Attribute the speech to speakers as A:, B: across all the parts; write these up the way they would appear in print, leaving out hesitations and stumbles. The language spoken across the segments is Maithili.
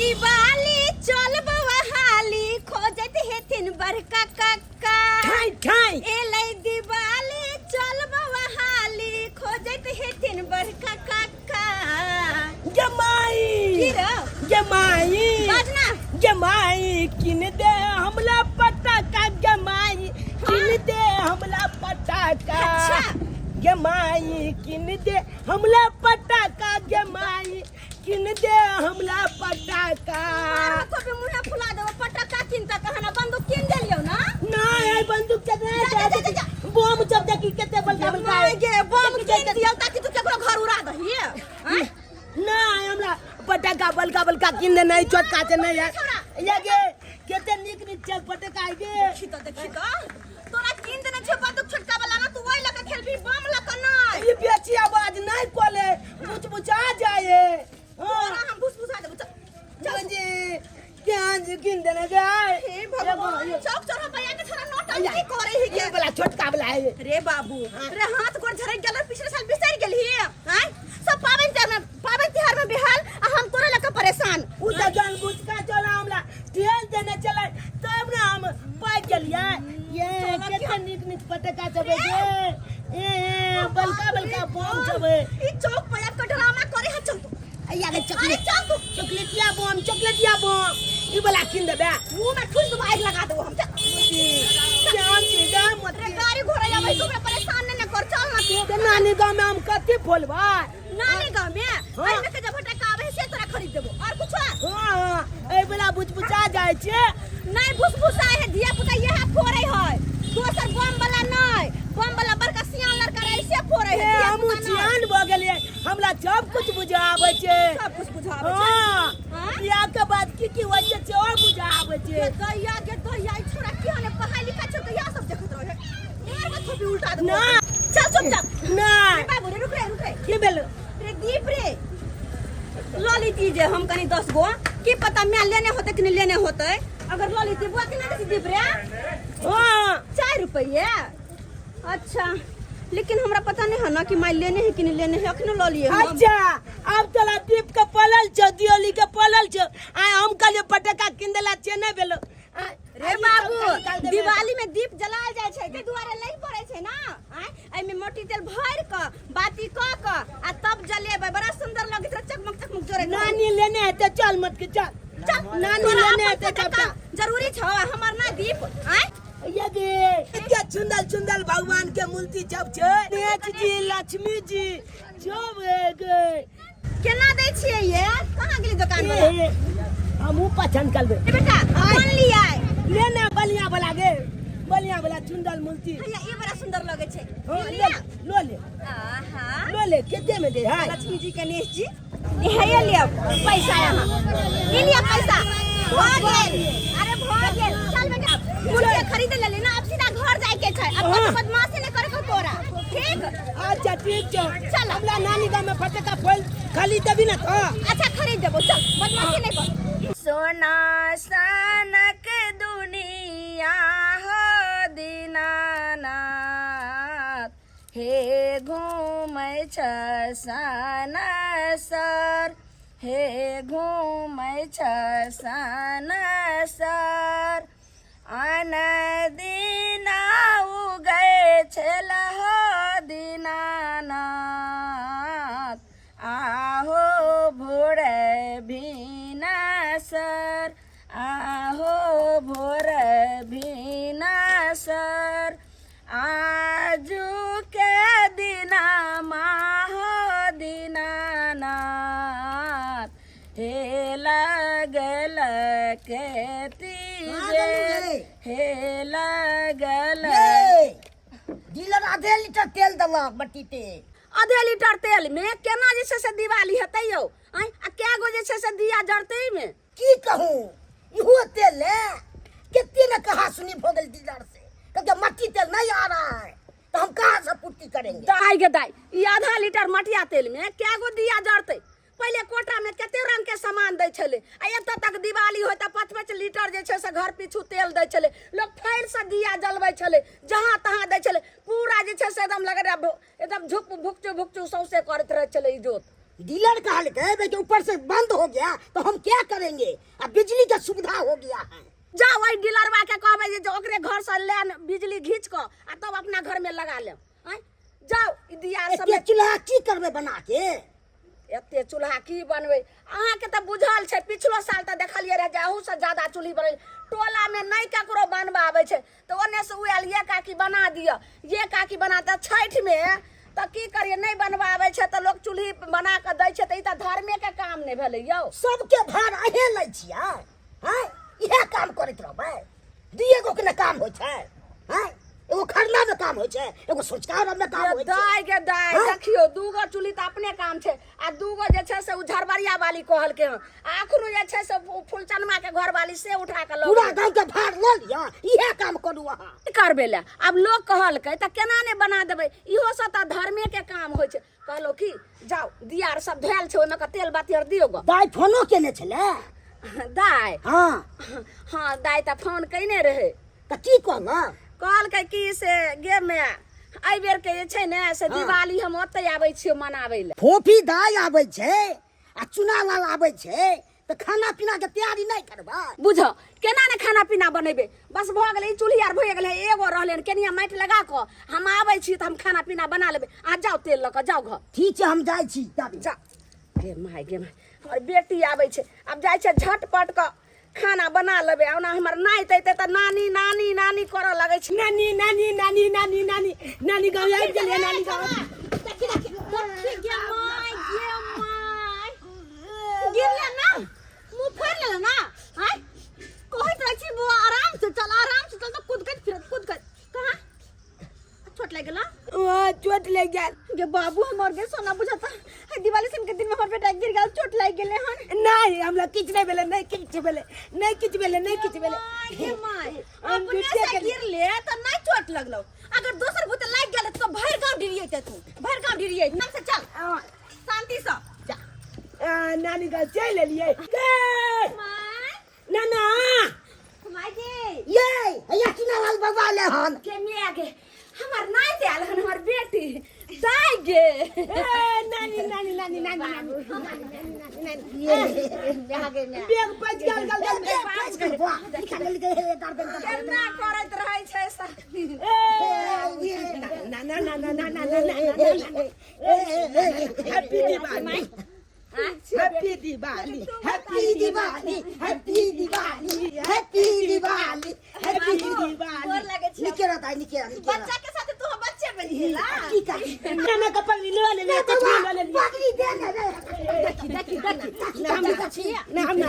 A: दिवाली चल बउआ हाली खोजत हेथिन बड़का कक्का।
B: ठाई ठाई।
A: एलै दिवाली चल बउआ हाली खोजत हेथिन बड़का कक्का।
B: जमाई
A: की रो?
B: जमाई
A: बाजना।
B: जमाई किन दे हमला पटाखा जमाई किन दे हमला पटाखा।
A: अच्छा।
B: जमाई किन दे हमला पटाखा जमाई किन दे हमला पटाखा।
A: मारो तो भी मुंह फुला देबो पटाखा किन त कहना बंदूक किन देलियौ ना।
B: ना है बंदूक चल रहा है,
A: जा, जा, जा, जा।
B: बम जब देखी केते बलका बलका
A: माय गे बम किन दियौ ताकि तू केकरो घर उड़ा दही। आँय?
B: ना हमरा पटाखा बलका बलका किन दे नहीं छोटका से नहीं है ये गे केते नीक नीक चल पटाखा गे।
A: देखी त देखी त तोरा किन देने छौ बंदूक छोटका वाला ना तू ओइ लके खेलबी बम लके नहीं।
B: ये बेची आवाज नहीं कोले बुचबुचा जाए।
A: तोरा हम भुसभुसा देबो चल।
B: चल जी क्या जी किन देने गए।
A: हे भगवान चौक चौराहा पर आके छोरा नौटंकी करे ही
B: ये वाला छोटका वाला है।
A: रे बाबू रे हाथ गोड़ झरक गेल पिछले साल बिसरि गेल ही। आय सब पाबनि तिहार में पाबनि तिहार में बेहाल आ हम तोरा लके परेशान।
B: उ त जान बुझ का चला हमरा तेल देने चले तब ना हम पाइ गेलियै। ये केते नीक नीक पटाखा छबे गे। ए बलका बलका बम छबे।
A: ई चौक पर आके ड्रामा करे है चल तू।
B: अइया गे
A: अरे
B: चॉकलेट
A: चल तू।
B: चॉकलेटिया बम चॉकलेटिया बम ई वाला किन देबे।
A: मुंह में ठुस देबो आगि लगा देबो हम। चल।
B: जाम जी जाम मत।
A: रे गाड़ी घोड़ा आबै तू हमरा परेशान नै न कर चल ना तू।
B: ते नानी गांव में हम कथी फोलबै?
A: नानी गांव में?
B: हाँ।
A: एहिमे के जब फटाका आबै से तोरा खरीद देबो और कुछ?
B: हाँ, हाँ, एहि वाला बुचबुचा जाइ छै।
A: नहीं भुसभुसा है धिया पुता यह फोड़े है दोसर बम वाला नहीं बम वाला बड़का सियान लड़का रहे से फोड़े है
B: ए,
A: धिया
B: हमहूँ
A: पुता नहीं।
B: सियान भऽ गेलियै हमरा सब कुछ बुझाबै छै।
A: सब कुछ बुझाबै छै।
B: हाँ,
A: हाँ?
B: बियाह के बाद की की होइ छै से और बुझाबै छै।
A: गे दैया गे दैया ई छोरा की होने पढ़ाई लिखाई छोड़ के यह सब देखैत रहे मार के थोपी उल्टा देबो।
B: ना।
A: चल चुपचाप।
B: ना।
A: रे बाबू रे रुक रे रुक रे।
B: की भेल?
A: रे दीप रे ल लीती जे हम कनी 10 गो की पता मैं लेने होते कि नहीं लेने होते अगर ल लीती बुआ के ना दीप रे।
B: हाँ।
A: 4 रुपये। अच्छा लेकिन हमरा पता नहीं है ना कि मैं लेने है कि नहीं लेने है अखनो ल लिए हम।
B: अच्छा अब तोला दीप के पलल छौ दियोली के पलल छौ आ हम कहलियै पटाखा किन देला से नहि भेलो।
A: रे बाबू दिवाली में दीप जलायल जाइ छै ताहि दुआरे लागि पड़ै छै ना। आँय एहिमे मोटी तेल भरि कऽ बाती कऽ कऽ आ तब जलेबै बड़ा सुंदर लगैत रहै चकमक चकमक जरैत रहै।
B: नानी लेने हेतै चल मत के चल।
A: चल
B: नानी
A: तोरा
B: लेने
A: अपन
B: हेतै
A: फटक्का
B: सबटा।
A: जरूरी छौ आ हमर ना दीप। आँय
B: ये गे के सुंदर सुंदर भगवान के मूर्ति सब छै गणेश जी लक्ष्मी जी सब गे।
A: केना दै छियै ये? कहाँ गेली दुकान वाला?
B: ए, हमहूँ पसंद करबै।
A: ए बेटा, कोन लियै?
B: ले ना बलिया वाला गे बलिया वाला सुंदर मूर्ति।
A: भैया ई बड़ा सुंदर लगै छै।
B: हाँ,
A: ई
B: ले
A: लिया?
B: लो ले।
A: आहा।
B: लो ले केते में दे है?
A: लक्ष्मी जी गणेश जी। हे लियो पैसा यहाँ। ई लियो पैसा। भऽ गेल। अरे भऽ गेल। चल बेटा मूर्ति खरीद लेली ना अब सीधा घर जाय के छै। अब
B: हाँ।
A: बदमाशी नहीं करे के तोरा। ठीक?
B: अच्छा ठीक छै।
A: चल।
B: हमरा नानी गांव में फटका फल खाली देबी ना तो।
A: अच्छा खरीद देबो चल बदमाशी नहीं कर।
C: सोना सनक दुनिया हो दीनानाथ हे घूमै छ सनसर हे घूमै छ सनसर आन दिना उगै छल हो दीनानाथ आहो भोर भिनसर आहो भोर भिनसर आजू के दिना माहो दीनानाथ हे लगल के तीजे हे लगल।
B: डीलर आधे लीटर तेल देलक बट्टी ते।
C: आधे लीटर तेल में केना जे छै से दिवाली हेतै यौ? आँय, आ कै गो जे छै से दिया जरतै एहिमे?
B: की कहूँ इहो तेल ले कते ने कहा सुनी भऽ गेल डीलर से कहलकै मट्टी तेल नहीं आ रहा है तो हम कहाँ से पूर्ति करेंगे।
C: दाइ गे दाइ ई आधा लीटर मटिया तेल में कै गो दिया जरतै? पहिले कोटा में कते रंग के सामान दै छलै आ एतऽ तक दिवाली होय तऽ 5-5 लीटर जे छै से घर पीछू तेल दै छलै। लोक फैल से दिया जलबै छलै जहाँ तहाँ दै छलै पूरा जे छै से एकदम लगै रहै एकदम झुक भुकचू भुकचू सौंसे करैत रहै छलै इजोत।
D: डीलर कहलकै भाई ऊपर से बंद हो गया तो हम क्या करेंगे, अब बिजली का सुविधा हो गया है।
C: जाओ ओहि डीलरवा के कहबै जे ओकरे घर से लाइन बिजली घींच कऽ आ तब अपना घर में लगा लेब। आँय जाओ ई दिया सब
D: एते चूल्हा की करबै बना के?
C: एते चूल्हा की बनबै? अहाँके तऽ बुझल छै, पिछलो साल तऽ देखलियै रहए जे अहूसँ ज्यादा चूल्ही बनै। टोलामे नहि ककरो बनबऽ आबै छै तऽ ओन्नेसँ ओ आयल, ये काकी बना दिअ, ये काकी बना। तऽ छठिमे तऽ की करियै, नहि बनबऽ आबै छै तऽ लोक चूल्ही बना कऽ दै छै, तऽ ई तऽ धर्मेके काम नहि भेलै यौ।
D: सबके भार अहें लै छियै, आँय? इएह काम करैत रहबै? दुइए गो के ने काम होइ छै, आँय? एगो खरना में काम होइ छै, एगो सोचका अरब में काम होइ छै।
C: दाय गे दाय।
D: हाँ?
C: देखियौ, दूगो चूल्ही तऽ अपने काम छै आ दूगो जे छै से ओ झरबरिया वाली कहलकै हँ, आ अखनो जे छै से ओ फुलचनमा के घर वाली से उठा कऽ लऽ
D: पूरा
C: गेलै।
D: गाँव के भार लऽ लिअ, इएह काम करू अहाँ।
C: की करबै लए? आब लोक कहलकै तऽ केना नहि बना देबै? इहो सब तऽ धर्मे के काम होइ छै। कहलहुँ की, जाउ, दिया आर सब धोयल छै, ओहिमे के तेल बाती आर दियौ गऽ।
D: दाइ फोनो केने छलै?
C: दाइ?
D: हँ।
C: हँ, दाइ तऽ फोन कयने रहै।
D: तऽ की कहलक?
C: कहलकै कि से गे माय, एहि बेर के जे छै ने से दिवाली हम ओतहि आबै छियौ मनाबै लए।
D: फोफी दाइ आबै छै आ चुनालाल आबै छै तऽ खाना पीना के तैयारी नहि करबै?
C: बुझ, केना ने खाना पीना बनेबै? बस भऽ गेलै, ई चूल्ही आर भऽ गेलै, एगो रहलै हन, केनिया माटि लगा कऽ हम आबै छी तऽ हम खाना पीना बना लेबै। अहाँ जाउ, तेल लऽ कऽ जाउ घर।
D: ठीक छै, हम जाइ छी तब।
C: जा गे माय, गे माय, हमर बेटी आबै छै। आब जाइ छै, झटपट कऽ खाना बना लेबै। ओना हमर नाति अयतै तऽ नानी नानी नानी करऽ लगै छै।
B: नानी नानी नानी नानी नानी नानी गाँव आबि गेलियै, नानी गाँव।
A: देखी देखी देखी, गे my गे my, गिरले ना, मुंह फोड़ लेले ना। आय, कहैत रहै छी बौआ आराम से चल, आराम से चल, तऽ कुदकैत फिरत कुदकैत। कहाँ चोट लागि गेल?
B: हाँ, चोट लागि गेल।
A: गे बाबू हमर, गे सोना, बुझाता है दिवाली सन के दिन में हमर बेटा गिर गेल, चोट लागि गेलै हन।
B: नहीं, हमरा किछु नहि भेलै, नहि किछु भेलै, नहि किछु भेलै, नहि किछु भेलै।
A: My गे my,
B: हम
A: अपने
B: झूठे
A: से
B: के
A: गिरले तऽ नहि चोट लगलौ, अगर दोसर भूत लागि गेल तऽ भरि गांव डिरियते, तू भरि गांव डिरिये। नाम से चल, शांति से जा।
B: आ, नानी गाँव चलि एलियै गे।
A: My.
B: नाना।
A: My गे।
D: ये हैया चुनालाल बाबा ले हन।
C: गे मिया गे, हमर नाति आयल हन, हमर बेटी दाइ गे।
B: ए, नानी नानी नानी नानी नानी नानी, बेग बच गेल गल गल।
D: बच गेल बुआ, निकाल गेल हे गर्दन के।
C: केना करैत रहै छै सब।
B: ना ना ना ना ना ना ना ना, happy Diwali, happy Diwali,
D: happy Diwali, happy Diwali, happy Diwali, happy Diwali.
A: गोर लगै छी।
D: निके रह दाइ, निके रह, निके रह।
A: बच्चा के साथ तू बच्चे बनि गेला।
D: की करी?
B: नाना के पगड़ी लऽ लेलियै, चश्मा लऽ लेलियै।
D: पगड़ी दे ने रे।
B: देखी देखी देखी।
D: ना हम ना
B: ना हम ना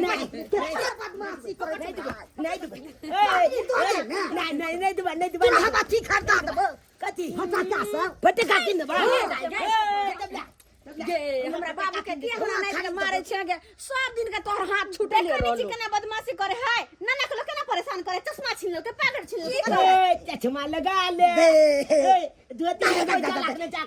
D: नहीं, केतना बदमाशी करै छै भाई।
B: नहि देबै।
D: पगड़ी दो दे ने।
B: नहि नहि, नहि देबै, नहि देबै।
D: तोरा हम अथी खरीदा देबो।
B: कथी?
D: फटाका सब।
B: फटका कीन देबै।
C: गे हमरा बाबू के के हमरा नाति के मारे छै गे? सब दिन के तोहर हाथ छूटले
A: देखै नहि छी
C: रहलो।
A: केना बदमाशी करे है, नाना के लोग केना परेशान करे, चश्मा छीन लेलकै, पैकेट छीन लेलकै।
B: ए, चश्मा लगा ले।
D: दे।
B: ए, धोती में पैसा लाखने जा।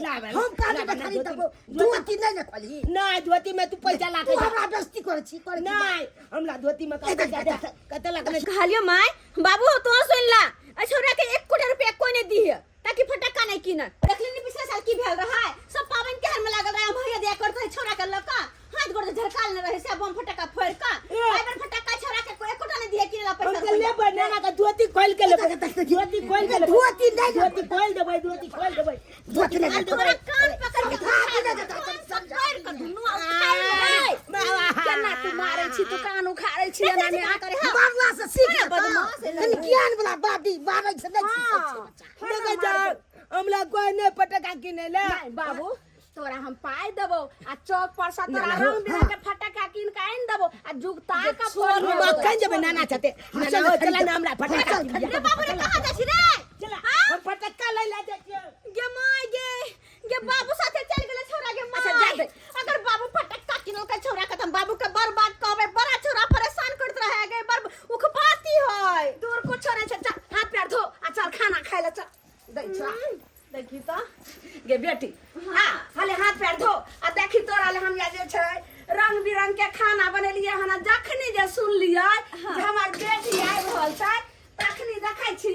B: लाबे,
D: हम काहे
B: लाबे,
D: खरीद
B: धोती।
D: देबो? धोती नहि ने खोलही।
B: नहि, धोती में तू पैसा लाके
D: तू
B: जा।
D: हमरा बेइज्जती करै छी, करै छी।
B: नहि, हमरा धोती में कते पैसा दे, कते लाखने।
A: कहलियो my बाबू, तो सुन ला, ए छोरा के 1 कोटी रुपया कोई नहीं दी है ताकि फटक्का नहीं किन। देखली नहीं पिछला साल की भेल रहा है? सब पावन त्योहार में लागल रहे, हम भैया दिया करते रहे, छोरा के लका हाथ गोड़ झरकाल न रहे से बम फटक्का फोड़ का।
B: ए।
A: आई बार फटक्का छोरा के कोई एकोटा नहीं दिया किने ला
B: हम
A: पैसा
B: तऽ लेबै, नाना के धोती खोलि के लेबै, धोती खोलि के लेबै।
D: धोती नहि लेबै।
B: धोती खोलि देबै, धोती खोलि देबै।
D: धोती नहि लेबै।
A: तोरा कान पकड़ के
D: धोती नहि लेबै।
A: कान पकड़ के दुनू उखाड़ लेबै।
C: केना तू मारे छी, तू कान उखाड़े छी एना में?
A: करे हाँ।
D: मारला से सीख लेतौ।
A: बदमाश है।
D: कनि ज्ञान वाला बाती मारै से नहि सीखै छै बच्चा।
B: देखै छहक, हमरा कोई नहि पटका किनै ले।
C: नहीं बाबू, तोरा हम पाई देबो आ चौक पर से तोरा रंग बिरंग के फटका कीन के आनि देबो आ जुगता के फोड़
B: हम
C: देबो।
B: अखन जेबै नाना छते। नाना हो, चला ना, हमरा फटका किन
A: रे बाबू रे, कहाँ जाइ छी रे?
B: चला, हम फटका लै ला जाइ छियै।
A: गे my गे, गे बाबू साथे चल गेलै छोरा गे my.
C: अच्छा, जा दे।
A: अगर बाबू फटक्का किनलकै छोरा के त हम बाबू के बर्बाद कहबै। बड़ा छोरा परेशान करत रहे गे, बड़ उखपाती है।
C: दूर कुछो नहीं छै, चल हाथ पैर धो आ चल खाना खाय ले चल। दै छौ देखी तो गे बेटी। हाँ, हले हाथ पैर धो आ देखी तोरा ले हम जे छै रंग बिरंग के खाना बनेलियै हन। जखनी जे सुनलियै जे हमर बेटी आबि रहल छै, तखनी देखै छी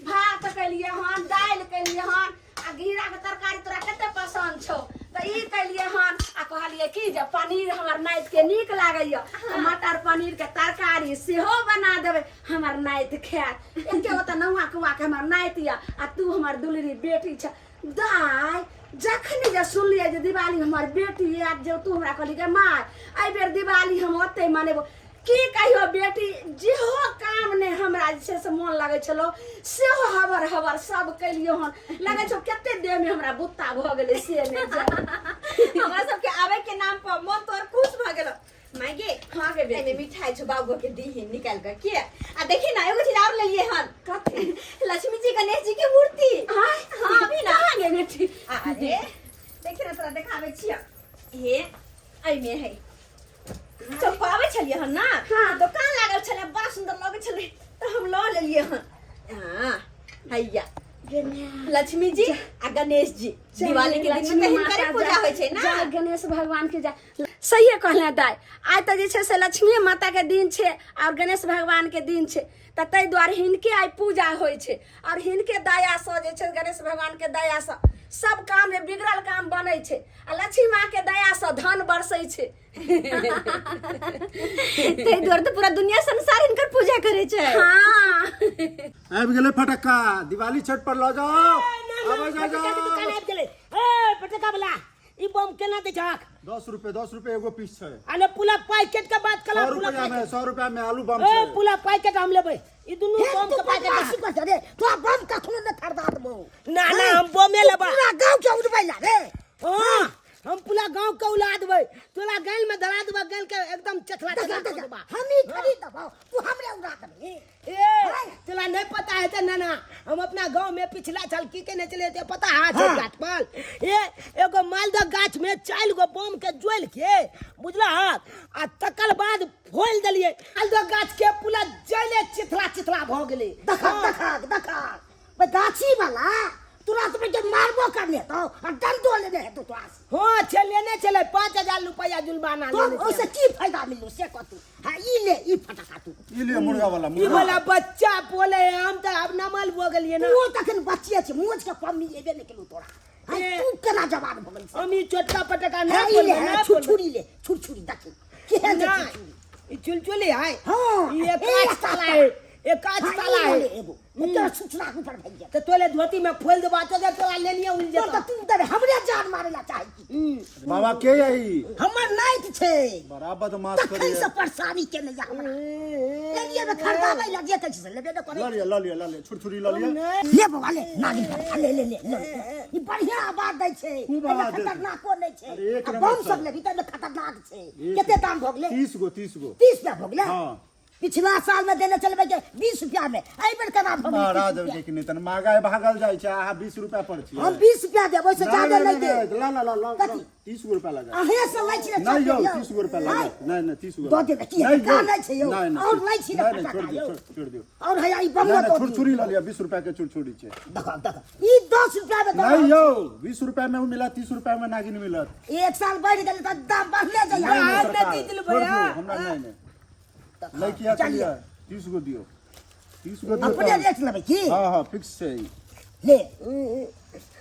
C: भात केलियै हन, दालि केलियै हन आ घिरा के तरकारी तोरा कते पसंद छौ, तऽ ई केलियै हन आ कहलियै कि जे पनीर हमर नाति के नीक लागैया तऽ मटर पनीर के तरकारी सेहो बना देबै हमर नाति खायत एके गो तऽ नौआ कुआ के हमर नाति यऽ आ तू हमर दुलरी बेटी छ दाय जखनी जे सुनलियै जे दिवाली हमर बेटी आयत जे तू हमरा कहली गे माय एहि बेर दिवाली हम ओतै मनेबो की कहियो बेटी जेहो काम ने हमरा जे छै से मोन लगै छलो सेहो हबर हबर सब केलियो हन लगै छौ कते देह में हमरा बुत्ता भऽ गेलै से नहि जानि।
A: हमरा सबके आवे के नाम पर मन तोर खुश भऽ गेल माय गे
C: हाँ गे बेटी।
A: एमे मिठाई छौ बाबू के दीही निकाल के के आ देखी ना एगो चीज और लेलिए हन
C: कथी
A: लक्ष्मी जी गणेश जी के मूर्ति
C: हाँ
A: हाँ अभी ना
C: कहाँ गे बेटी
A: अरे देखी ना तोरा देखाबै छियै हे एहिमे है चौक आबै छलियै हन ना
C: हाँ।
A: दोकान लागल छलै बड़ा सुंदर लगै छलै तऽ हम लऽ लेलियै हन हाँ हैया लक्ष्मी जी आ गणेश जी दिवाली के दिन में तऽ हिनकरे पूजा होइ छै ना
C: जय गणेश भगवान के जय सहिए कहले दाइ आइ तऽ जे छै से लक्ष्मी माता के दिन छै और गणेश भगवान के दिन छै तऽ ताहि दुआरे हिनके आइ पूजा होइ छै और हिनके दयासँ जे छै गणेश भगवान के दयासँ सब काम जे बिगड़ल काम बनै छै आ लक्ष्मी माँ के दयासँ धन बरसै छै
A: ताहि दुआरे तऽ पूरा दुनिया संसार हिनकर पूजा करै छै
C: हाँ
E: आबि गेलै फटक्का दिवाली छठ पर लऽ जाओ आबै जाओ
B: पटका के दुकान
E: जाओ
B: आबि गेलै ए पटका वाला ई बम केना दै छहक
E: 10 रुपए, 10 रुपए एगो पीस छै।
B: अरे पूरा पैकेट के बात कला
E: 100
B: पूरा
E: रुपया में,
B: पैकेट।
E: 100 रुपया में आलू बम
B: ए
E: छै।
B: पूरा पैकेट हम लेबै, ई दुनू
D: हे,
B: बम
D: तू
B: के पैकेट।
D: बदमाशी कर रे, तोरा बम कखनो नहि खरीदा देबौ।
B: ना ना, हम बमे लेबै।
D: पूरा गाँव के उड़बै ला रे।
B: हाँ, हम पूरा गांव के उड़ा देबै, तोरा गैल में धरा देबै, गैल के एकदम चखला
D: देखा
B: चखला
D: देखा
B: कर देबा।
D: हम ही खरीदबौ, तू हमरे उड़ा देबही।
B: ए, तोरा नहीं पता है तो नाना, हम अपना गांव में पिछला साल की केने चले थे पता है? छठ घाट पर ए एगो मालदह गाछ में चारि गो बम के जोड़ि के, बुझला, आ तकर बाद फोड़ि देलियै। मालदह गाछ के पूरा जले चिथड़ा चिथड़ा भऽ गेलै।
D: देखा देखा देखा, बे गाछी वाला तोरा तो के मारबो करने तो आ डंडो लेने हेतौ तोरा से।
B: हाँ छे, लेने छलै 5000 रुपया जुर्माना
D: तो
B: लेने
D: ओसे
B: छलै।
D: की फायदा मिललो से कह तू। हाँ, ई ले, ई फटका तू।
E: ई ले मुर्गा वाला।
B: ई
E: मुर्गा
B: वाला बच्चा बोले, हम तऽ आब नमल भऽ गेलियै ना।
D: तू तखन बच्चे छै, मोच के पम्मी एबे नहि केलौ तोरा। हाँ,
B: ए।
D: तू केना जवान भऽ गेल से?
B: हम ई छोटका पटका
D: हाँ,
B: नहि
D: ई ले,
B: बोलबै,
D: हाँ,
B: नहि बोलबै।
D: छुरछुरी ले, छुरछुरी देखी केहन छै।
B: नहीं,
D: छुरछुरी।
B: ई चुलचुली है।
D: हाँ,
B: ई एक
D: एक
B: आठ ताला है, एक आठ
D: हाँ, ई
B: ताला है।
D: ले एगो तोरा छुछुरा के ऊपर भागि
B: तो तोले धोती में फोल देबा तो तोरा लेलिए उड़
D: जेतौ।
B: जेतो।
D: तऽ तू तऽ हमरे जान मारे ला चाहै छी।
E: बाबा, के यही?
D: हमर नाइट छै।
E: बड़ा बदमाश
D: तखन
E: करिए।
D: से परेशानी केने या हमरा लेलिए में खरीदाबै ला जे कहै छै से लेबे ने करै।
E: लऽ लिअ, लऽ लिअ, लऽ लिअ, छुरछुरी लऽ लिअ।
D: ले बौआ, ले नागिन फटका, ले ले ले ले ले। ई बढ़िया आवाज दै छै।
E: खूब
D: एहिमे
E: आवाज दै छै।
D: खतरनाको नहि छै।
E: अरे एक
D: आ
E: नंबर
D: बम सब
E: छै।
D: लेबही तऽ एहिमे खतरनाक छै। कते दाम भऽ गेलै?
E: 30 गो, 30 गो।
D: 30 रुपया भऽ गेलै?
E: हाँ।
D: पिछला साल में देने चलबै के 20 रुपया में, एहि बेर केना भऽ गेलै
E: महाराज
D: 30 रुपया?
E: के कि नहि तन महगाई भागल जाइ छै, अहाँ 20 रुपया पर छियै।
D: हम 20 रुपया देब, ओहिसँ ज्यादा नहि देब।
E: ला ला ला ला।
D: कथी?
E: 30 गो रुपया लगा।
D: अहें से लै छी ने।
E: नहीं यौ।
D: यौ।
E: 30 गो रुपया
D: आँय?
E: लगा। नहीं नहीं, 30 गो।
D: दऽ देबै की?
E: नहीं
D: का
E: यौ।
D: नहि छै यौ?
E: नहीं नहीं।
D: और लै छी ने
E: नहीं नहीं,
D: फटाका
E: छोड़ दियौ।
D: यौ।
E: छोड़ दियौ।
D: और है ई बम
E: नहीं
D: दऽ
E: नहीं,
D: दियौ।
E: छुरछुरी लऽ लिअ, 20 रुपया के छुरछुरी छै।
D: देखो देखो, ई 10 रुपया में दऽ
E: नहीं
D: रहल
E: यौ, 20 रुपया में ओ मिला, 30 रुपया में नागिन मिलत।
D: छी। एक साल बढ़ि गेलै तऽ दाम बढ़ले जाइया।
E: नहीं, नहीं,
B: हाथ में
E: सरकार,
B: दीजिए
E: छोड़
B: भैया।
E: दियौ, हमरा नहीं नहीं लैके
D: चलिए।
E: चलिए, 30 गो दियौ, 30 गो दियौ।
D: अपने
E: तहन।
D: रेट लेबै की?
E: हाँ हाँ, फिक्स छै ई।
D: ले,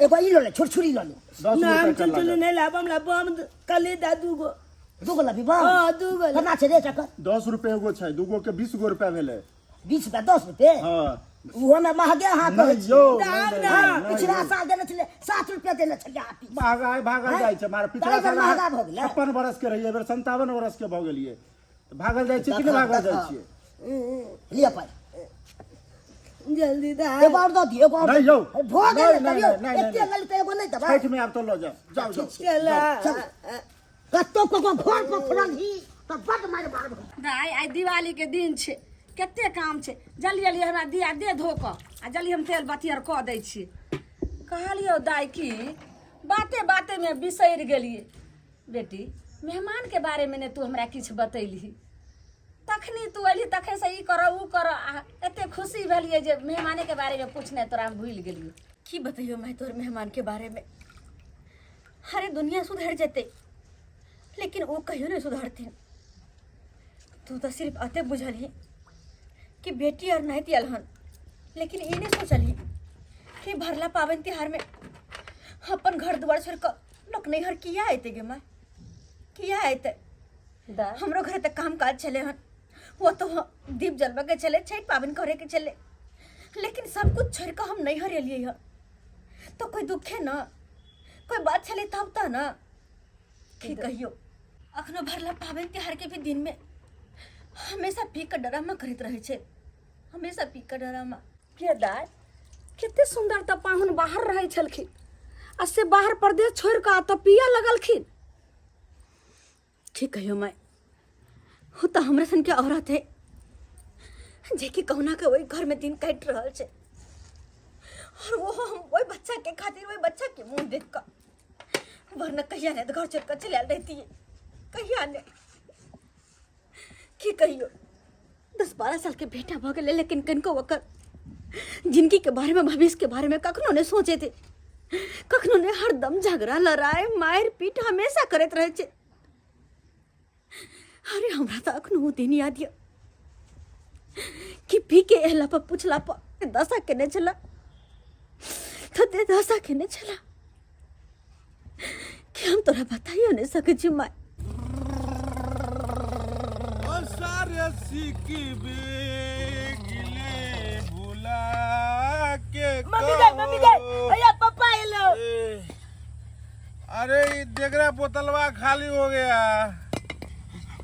D: एगो ई लऽ ले, छुरछुरी लऽ ले।
E: 10
B: ना, हम
E: रुपया के
B: चुलचुली
E: लागत।
B: नहीं लाब, हमरा बम कली दा दूगो।
D: दूगो लेबी बम?
B: हाँ, दूगो ले।
D: केना छै रेट एकर?
E: 10 रुपए एगो छै, दूगो के 20 गो रुपया भेलै।
D: 20 रुपया, 10 रुपये?
E: हाँ।
D: ओहो में महगे अहाँ कहै
E: नहीं
D: छी।
E: यौ,
B: दाम
E: नहीं,
B: ना।
E: नहीं, नहीं,
D: पिछला
E: यौ।
D: साल देने छलै 7 रुपया, देने छलियै अहाँ पीस।
E: महगाई भागल
D: हैं?
E: जाइ छै मार। पिछला
D: ताहि बेर
E: साल
D: महगा भऽ गेलै।
E: 56 बरस के रहियै, एहि बेर 57 बरस के भऽ गेलियै, तऽ भागल जाइ छियै कि नहि?
D: देखा,
E: भागल जाइ
D: देखा।
E: छियै।
D: लिअ पाइ।
B: जल्दी दा।
D: एगो और दऽ दियौ, एगो और।
E: नहीं यौ।
D: भऽ गेलै।
E: नहीं,
D: तब यौ,
E: नहीं, नहीं,
D: एते
E: नहीं।
D: लेली तऽ एगो नहि देबै?
E: छठि में आब तऽ लऽ जाउ, जाउ जाउ।
B: चला।
D: चल। कतौ ककरो घर पर फुरल ही तऽ बड मारि मारब।
C: दाइ, आइ दिवाली के दिन छै, कते काम छै। जल्दी जल्दी हमरा दिया दे धो कऽ आ जल्दी हम तेल बत्ती आर कऽ दै छी। कहलियौ दाइ की बाते बातेमे बिसरि गेलियै। बेटी, मेहमानके बारेमे नहि तू हमरा किछु बतैलही। तखनी तू अयली तखन से ई करऽ ओ करऽ आ एते खुशी भेलियै जे मेहमानेके बारेमे पूछनाइ तोरा हम भूलि गेलियै।
A: की बतैयो मैं तोहर मेहमान के बारे में? अरे, दुनिया सुधर जेते लेकिन वो कहियो नहीं सुधरथिन। तू तो सिर्फ अते बुझलही कि बेटी और नहीं अलहन, लेकिन ई नहीं सोचलही कि भरला पावन तिहार में अपन घर द्वार छोड़ कर लोक नैहर किया अयतै गे माय, किया अयतै?
C: दाय
A: हमरो घरे तऽ काम काज छलै हन, वो तो दीप जलबऽ के छलै, छठि पाबनि करे के छलै, लेकिन सब कुछ छोड़ि कऽ हम नैहर एलियै हन तऽ कोइ दुखे न कोइ बात छलै तब तऽ न। की कहियो, अखनो भरला पाबनि तिहार के भी दिन में हमेशा पी कऽ डरामा करैत रहै छै, हमेशा पी कऽ डरामा।
C: के दाय, कते सुंदर तऽ पाहुन बाहर रहै छलखिन आ से बाहर परदेश छोड़ि कऽ तऽ पियऽ लगलखिन।
A: ठीक कहियो माय, वो तऽ हमरे सन के औरत है जेकि कहुना के ओहि घर में दिन काटि रहल छै, और वो हम ओहि बच्चा के खातिर, ओहि बच्चा के मुंह देख कऽ, वरना कहिया ने घर छोड़ कऽ चलि आयल रहती, कहिया ने। की कहियो, 10-12 साल के बेटा भऽ गेलै, लेकिन कनिको ओकर जिंदगी के बारे में, भविष्य के बारे में कखनो नहीं सोचे थे, कखनो नहीं। हरदम झगड़ा लड़ाई मारि पीट हमेशा करैत रहै छै। अरे हमरा तऽ अखनो ओ दिन याद यऽ कि पी के अयला पर पूछला पर दशा केने छला, तऽ दशा केने छला कि हम तोरा बताइयो नहीं सकै छी माय।
F: सारे सिकबे गिले भुला के
B: मम्मी गए, मम्मी गए, भैया पप्पा एलो।
F: अरे ये देख रहा बोतलवा खाली हो गया,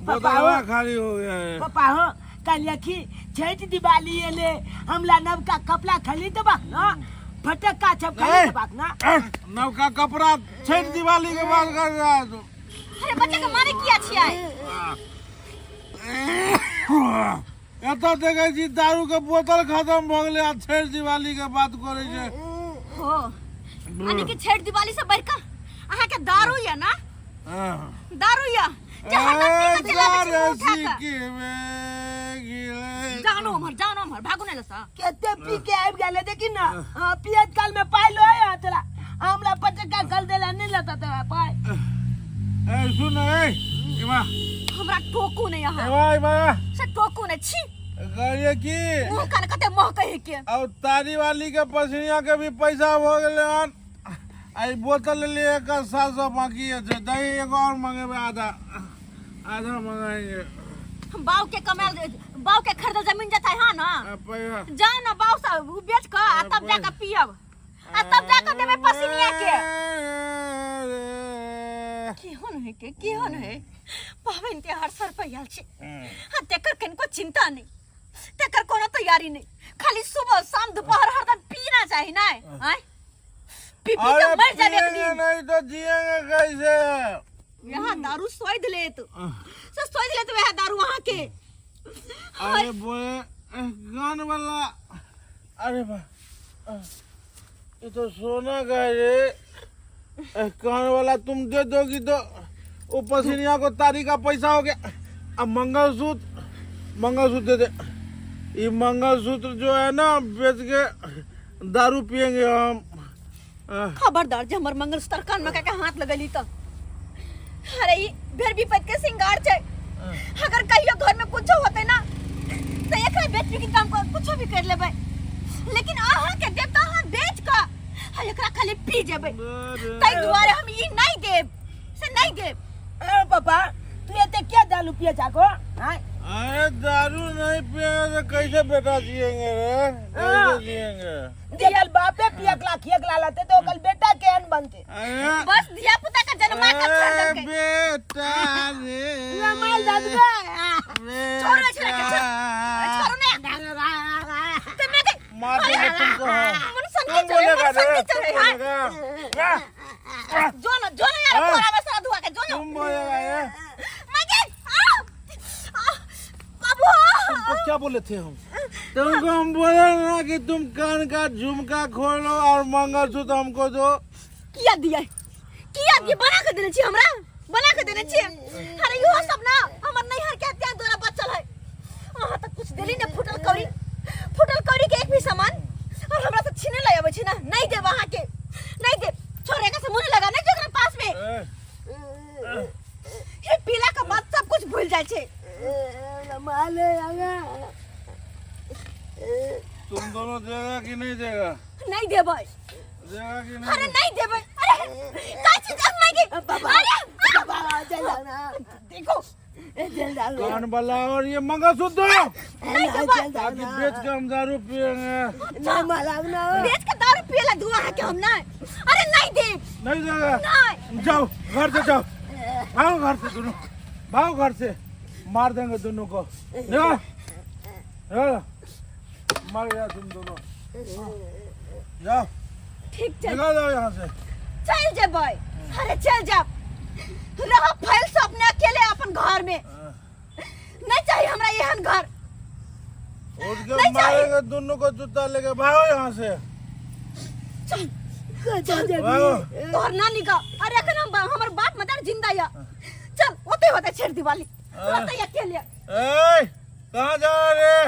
F: बोतलवा खाली हो गया है।
B: पापा हो कल अखी छठ दिवाली एले, हमला नवका कपड़ा खरीदबाक ना, फटक्का सब खरीदबाक ना।
F: नवका कपड़ा छठ दिवाली के बाद कर रहा है तू।
A: अरे बच्चा के मारे किया छियै?
F: एतऽ देखै छी दारू के बोतल खत्म भऽ गेलै आ छठि दिवाली के बात करै छै।
A: हो यानी कि छठ दिवाली से बढ़ कऽ अहाँ के दारू या ना, दारू या जे हरदम पी कऽ चलाबै छै मुँह उठा कऽ। जानो उम्हर, जानो उम्हर, भागू नहि लसा।
B: कते पी के आबि गेलै देखी ना। हाँ, पियत काल में पाइ लो तोरा, हमरा पटक्का खल देला नहीं लता तोरा पाइ।
F: ए सुन, ए इमा
A: हमरा टोकू नहीं अहाँ।
F: इमा, इमा।
A: से टोकू नहीं छी।
F: कहलिए की
A: मुँह कान कते मोह कहे के।
F: और तारी वाली के पसनिया के भी पैसा हो गेलै हन। आई बोतल ले एक 700 बाकी है, दही एगो और मंगेबे, आधा आधा मंगाएंगे।
A: हम बाऊ के कमाल, बाऊ के खरीदल जमीन जता है ना,
F: आ, पैसा।
A: जाओ ना बाऊ से उ बेच के आ तब जाके पियब, आ तब जाके देबै पसीनिया के। केहन है के, केहन है पाबनि तिहार सर पर आयल छै आ तेकर कनिको चिंता नहीं, तेकर कोनो तैयारी नहीं, खाली सुबह शाम दोपहर हरदम पीना चाही ना। आय पी पी के
F: अरे
A: मर जाबे एक
F: पिएंगे
A: दिन।
F: नहीं तो जिएंगे कैसे?
A: यहाँ दारू सोइद लेत, से सोइद लेत वह दारू अहाँ के।
F: अरे बोले गान वाला, अरे बा ये तो सोना का है रे। कान वाला तुम दे दोगी तो वो पसीनिया को तारी का पैसा हो गया। अब मंगलसूत्र, मंगलसूत्र दे दे। ये मंगलसूत्र जो है ना बेच के दारू पियेंगे हम।
A: खबरदार जे हमर मंगलसूत्र कान में के हाथ लगली तो। अरे ई भेर विपत के सिंगार छै, अगर कहियो घर में कुछो होते ना तो एकरा बेच के काम कर कुछो भी कर लेबै, लेकिन अहाँ के देब त अहाँ बेच के आ एकरा खाली पी जेबै, ताहि दुआरे हम ई नहीं देब से नहीं देब।
B: ए पापा तू एते क्या दारू पिए जाको? हाँ?
F: अरे दारू नहीं पिएंगे तो कैसे बेटा जिएंगे रे, कैसे जिएंगे?
B: जेकल बापे पियकला खियकला लाते तो ओकल बेटा केहन बनते?
F: अरे
A: बस धिया पुता के जन्मा के छोड़ देलकै।
F: बेटा रे
B: माल दादुआ
A: छोड़ो, छोड़ो, छोड़ो। छोड़ो ना। ते मैं के
F: मार देंगे तुमको हम।
A: मन संग
F: तुम
A: के चले,
F: बोलेगा
A: मन संग
F: रे,
A: के
F: तुम
A: चले, हाँ।
F: बोलेगा। वाह,
A: जो ना, जो ना यार,
F: हाँ।
A: बोरा में सारा धुआ के, जो ना।
F: तुम बोलेगा ये।
A: मैं के, आओ। आओ, बाबू, आओ।
E: तुमको क्या बोले थे हम?
F: तुमको हम बोले ना कि तुम कान का झुमका खोलो और मंगलसूत्र हमको दो।
A: किया दिया? किया दिया? बना के देने छी हमरा? बना के देने छी? अरे इहो सब ना हमर नैहर के हत्या द्वारा बचल है। अहाँ तऽ कुछ देली ने फूटल कौड़ी, फूटल कौड़ी के एक भी सामान और हमरा से छीने ले आबै छी ना। नहीं देब अहाँ के, नहीं देब। छोड़ एकर से मुंह नहीं लगा, नहीं जो एकरा पास में। हे पीला के बाद सब कुछ भूल जाय छै।
F: तुम दोनों देगा कि नहीं देगा?
A: नहीं देबै।
F: देगा कि नहीं?
A: अरे नहीं देबै। अरे कहै छी जे माय गे
B: बाबा
A: अरे
B: बाबा चल जाओ ना
A: देखो
B: चल जाओ ना
F: कान वाला और ये मंगलसूत्र
A: नहीं देबै
B: चल जाओ
F: ताकि
B: ना
F: बेच के हम दारू पियेंगे
B: ना मालाब ना
A: बेच के दारू पियला धुआ है के हम नहीं अरे नहीं देब
F: नहीं देगा
A: नहीं
F: जाओ घर से जाओ भागो घर से दोनों भागो घर से मार देंगे दोनों को निकल निकल मर गया तुम दोनों जाओ
A: ठीक छै
F: निकल जाओ यहाँ से
A: चल जेबै अरे चल जाब रह फैल से अपने अकेले अपन घर में नहीं चाहिए हमरा एहन घर
F: उठ के
A: नहीं चाहिए।
F: मारेंगे दोनों को जूता लेके भागो यहाँ से
A: चल
B: चल जेबी
F: भागो
A: तोहर नानी का अरे एखन हम हमर बाप मदर जिंदा या चल ओते होते छेड़ दिवाली रहते अकेले
F: ए कहाँ जा रहे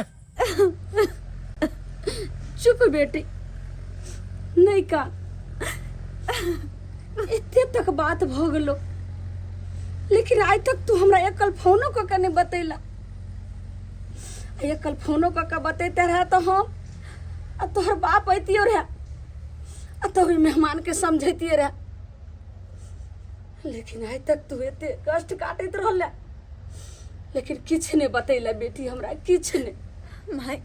C: चुप बेटी नहीं का एते तक बात भ गेलो लेकिन आइ तक तू हमरा एकल फोनो कऽ के नहीं बतैला आ एकल फोनो कऽ के बतैते रहे तो हम आ तोहर बाप अइतियो रहे आ तो मेहमान के समझैतिए रहे लेकिन आइ तक तू एते कष्ट काटैत रहले लेकिन किछु नहि बतैला बेटी हमरा किछु नहि
A: माय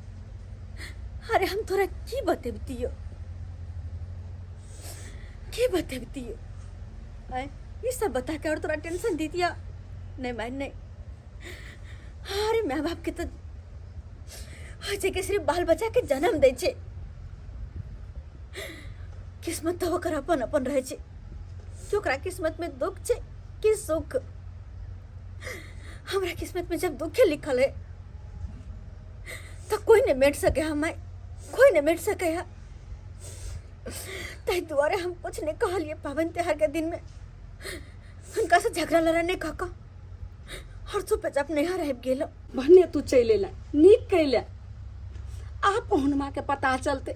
A: अरे हम तोरा की बतेबतियो की बतेबतियो आय ये सब बता के और तोरा टेंशन दी दिया नहीं माय नहीं अरे माय बाप के तो होइ छै कि सिर्फ बाल बच्चा के जन्म दै छै किस्मत तऽ ओकर अपन अपन रहै छै कि ओकरा किस्मत में दुख छै कि सुख हमरा किस्मत में जब दुखे लिखल है तो कोई नहीं मेट सके हमें कोई नहीं मेट सके है ताहि दुआरे हम कुछ नहीं कहलिए पावन त्योहार के दिन में हुनका से झगड़ा लड़ा नहीं कह कऽ हर चुपचाप नैहर आबि गेलो
C: भने तू चलि अयला नीक कैला आ पहुनमा के पता चलते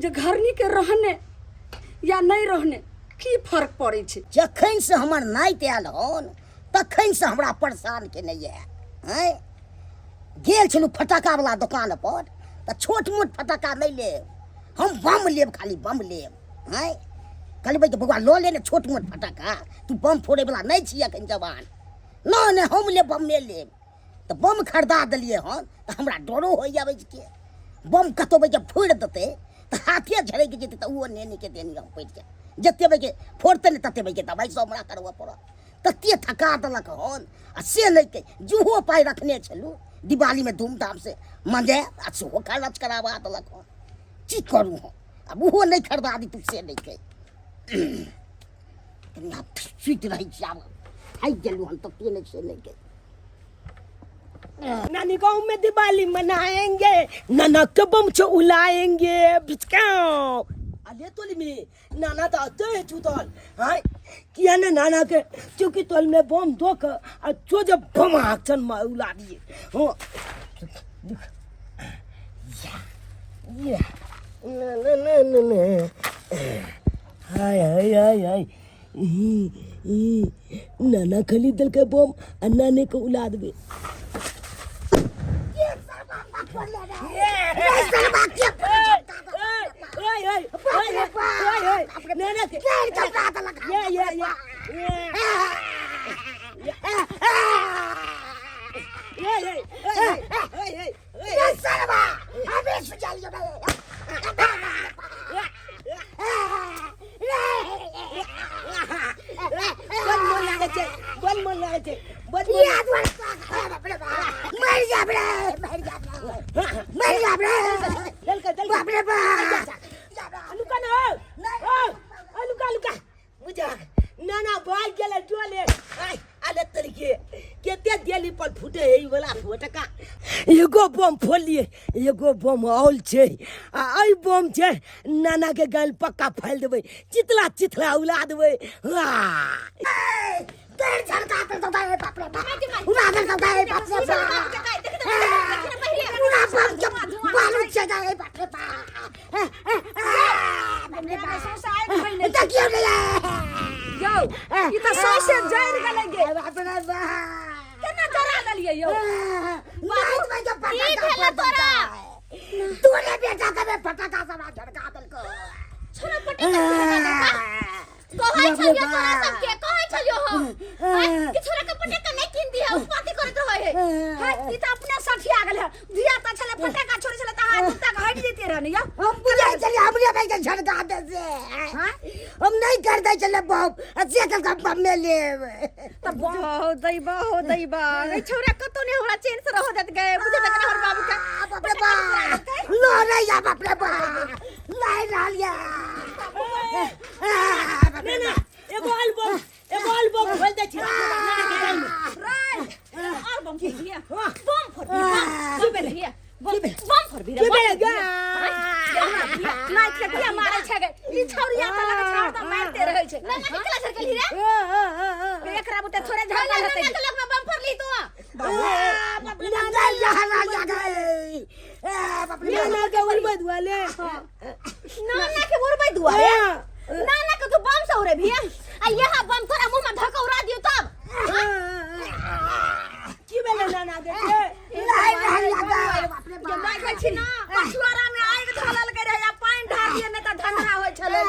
C: जे घरनी के रहने या नहीं रहने की फर्क पड़ै छै
D: जखन से हमर नाति आयल हन तखन से हमरा परेशान केने यऽ आँय गेल छलहुँ फटाकावला दोकान पर तऽ छोट मोट फटाका नहि लेब हम बम लेब खाली बम लेब आँय कहलियै कि बौआ लऽ ले ने छोट मोट फटाका तू बम फोड़ैवला नहि छी एखन जवान नहि नहि हम लेब बमे लेब तऽ बम खरीदा देलियै हन तऽ हमरा डरो होइए बैठके बम कतहु बैठके फोड़ि देतै तऽ हाथे झड़कि जेतै तऽ ओहो नेनीके देनी हम पड़ि जायब जते बैठके फोड़तै ने तते बैठके दबाइ सब हमरा करबऽ पड़त तते थका देलक हन आ से नहि के जेहो पाइ रखने छलहुँ दिवालीमे धूमधामसँ मनायब आ सेहो खर्च कराबा देलक हन की करू हम आब ओहो नहि खरीदा दी तू से नहि कहि कनि आब सुति रहै छी आब थाकि गेलहुँ हम तते नहि से नहि कहि
B: नानी गाँव में दिवाली मनाएंगे नाना के बम छो उलाएंगे बिचकाओ अरे तोली में नाना तो आते हैं चुतल हाँ किया ने नाना के चूंकि तोल में बम दो के आ चो जब बम आक्शन में उला दिए हो या या ना ना ना ना ना हाय हाय हाय हाय ई ई नाना खाली देलकै बम आ नाने के उला देबै बड़ मन लागै छै बड़ मन लागै छै बड़
D: मर जा रे मर जा मर जा रे
B: देलकै देलकै
D: बाप रे बाप
B: लुका ना ओ लुका लुका बुझा ना ना भाग गेलै डोले आय आले तरीके केते देली पर फूटे है ई वाला फटका एगो बम फोड़लिए एगो बम औल छै आ एहि बम छै नाना के गाल पक्का फैल देबै चितला चितला उला देबै वाह
D: पेड़ झलका दे तो बाप रे बाप उड़ा दे तो बाप रे बाप पूरा बम के बालू चढ़ा बाप रे बाप देखियौ ने
C: यौ ई तऽ सौंसे जरि गेलै गे
D: बाप रे बाप
C: केना जरा देलियै यौ
D: नाइट में जब
A: की भेलै तोरा?
D: तोरे बेटा के फटाका सब झड़का देलको
A: छोरा पटेका कहै छलियो तोरा सबके, कहै छलियो हम आँय, कि छोरा के पटाखा नहीं कीन दिहे, उत्पाती करैत रहै है।
C: है, ई तऽ अपने सठिया गेल है। धिया तऽ छलै, फटाका छोड़ै छलै तऽ हाथ जूता के हटि जैते रहने यौ।
D: हम बुझै छलियै हमरे भाई के झटका दे से हम नहीं कर दै छलै बाप आ से कल हम बम्मे लेब।
A: तऽ बम हो दैबा, हो दैबा, ए छोरा कतौ ने हमरा चैन से रह देत गए। बुझे तक हमर बाबू के
D: बाप रे बाप, लो रे या बाप रे बाप लाई रहल या।
B: ना ना, एगो एल्बम, एगो एल्बम खोल दै छी नाना के गाल में।
A: रे और बम फोड़,
B: हाँ।
A: बम फोड़, बम फोड़, बम बम फोड़ भी रे।
B: की भेलै गे?
C: नाइट के किया मारै छै गे? ई छौरिया तऽ लगै छै हरदम मारिते रहै छै।
A: नाना के केला झरकली रे?
C: एकरा बुते थोड़े
A: नाना
C: झगड़ा हेतै।
A: के लग में बम फोड़ली तू?
D: नाना रहल या गए बाप रे।
B: नाना के उड़बै दुआले।
A: नाना के उड़बै दुआरे? नाना के तू बम से उड़े भी आ यहाँ बम तोरा मुंह में धक्का उड़ा दियो तब।
B: की भेलै नाना के?
D: लाई रहल या गए बाप रे बाप।
C: देखै छी ना, पछुआरा में आगि धऽ लेलकै रहै आ पानि ढारलियै नहि तऽ धन्धा होइ छलै।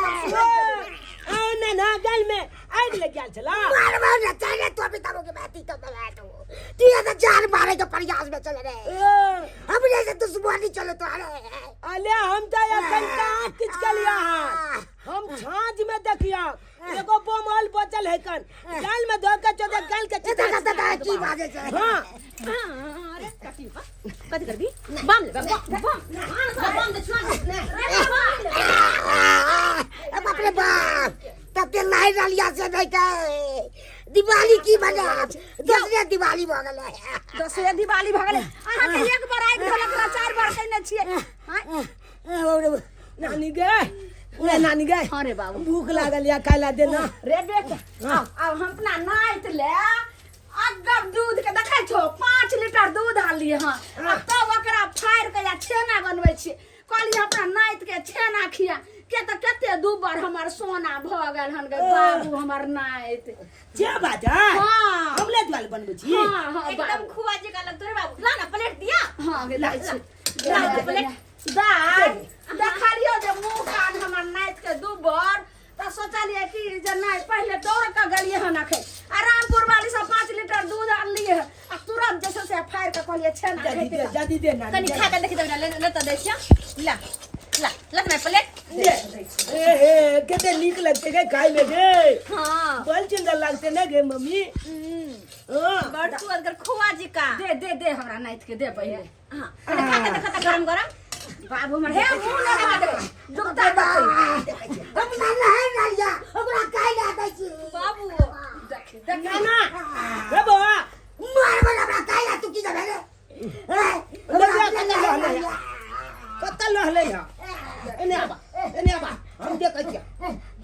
B: आओ नाना, गाल में आगि लग गेल छला।
D: मार मार ना चले तो अभी तब के बाती तो बना दो तू ये तो जान मारे के प्रयास में चले रे, हमरे से दुश्मनी चले तो। अरे
B: अले, हम तऽ एखन कहाँ किछु केलियै हन। हम छाँझ में देखियो एगो बम हल बचल है कन गाल में धो के चोदे गाल के
D: चिता चिता की बाजे छै।
B: हाँ।
A: अरे कथी बा, कथी करबी? बम ले, बम बम बम दे छुआ रे बम ले।
D: ए बाप रे बाप, तब ते लाई रहलिया से नहीं के दिवाली की बना, दूसरे दिवाली भऽ गेलै।
C: दसवे दिवाली भऽ गेलै। अहाँके एक बार आगि धोलक रह, चारि बार कयने छियै।
B: नानी गे, ए नानी गे।
C: हाँ रे बाबू।
B: भूख लागल या, खाय ला देना।
C: रे बेटा, आब आब हम अपना नाइत ले अगब दूध के देखै छो, 5 लीटर दूध आनलियै हँ आ तब ओकरा फाड़ि के या छेना बनबै छियै। कहलियै अपना नाइत के छेना खिया के तऽ कते दू बार हमर सोना भऽ गेल हन गे बाबू, हमर नाइत।
B: जे बात है।
C: हाँ।
B: हमले दुआल बनबै छी।
C: हाँ हाँ
A: एकदम
C: बाबू।
A: खुआ जका लगतो रे बाबू, ला ना प्लेट दिया।
C: हाँ गे, दै छी।
A: ला ना प्लेट।
C: दाय, देखलियो जे मुँह कान हमर नाइत के दू बर तऽ सोचलियै कि जे नहि, पहिले दौड़ कऽ गेलियै हन अखन आ रामपुर वाली से 5 लीटर दूध आनलियै हन आ तुरंत जे छै से फाड़ि कऽ कहलियै छेना
B: जल्दी
C: खेतै।
B: दे, जल्दी दे नानी।
A: कनी खा के देखि दे ले, ले तऽ दै छियै, ला ला ला ना प्लेट।
B: दे। ए हे, कते नीक लगते गे खाय में गे।
A: हाँ।
B: बड़ सुंदर लगते ना गे मम्मी? हाँ।
A: बड़ सुअदगर खोआ जी का।
C: दे दे दे, हमरा नाइत के दे पहिले।
A: हाँ, कनी खा के देखा तऽ गरम गरम।
C: बाबू हमर, हे मुँह लगा दे दुखता देखै।
D: हम ना नहीं रहलिया ओकरा काहे ला दै छी?
A: बाबू।
C: देख देख।
B: नाना हे बौआ।
D: मार मार, हमरा काहे ला तू की जाबे रे? ए,
B: देखिया कतऽ लहलै है, कतऽ लहलै है। एने आबा, एने आबा, हम देखै छियै।